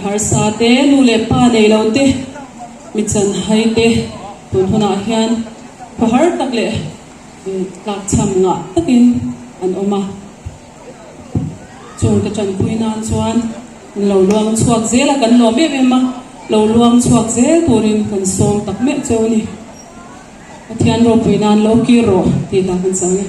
Harsa te, nu leh pa nei lo te, mi chanhai te tun hunah hian khawhar tak leh tlakchham ngah takin an awm a. Chung ka tanpui nan chuan an lo luang chhuak zel a, kan lawm em em a, lo luang chhuak zel turin kan sawm tak meuh cheu a ni. Pathian ropui nan lo kir rawh tih dah kan chang e.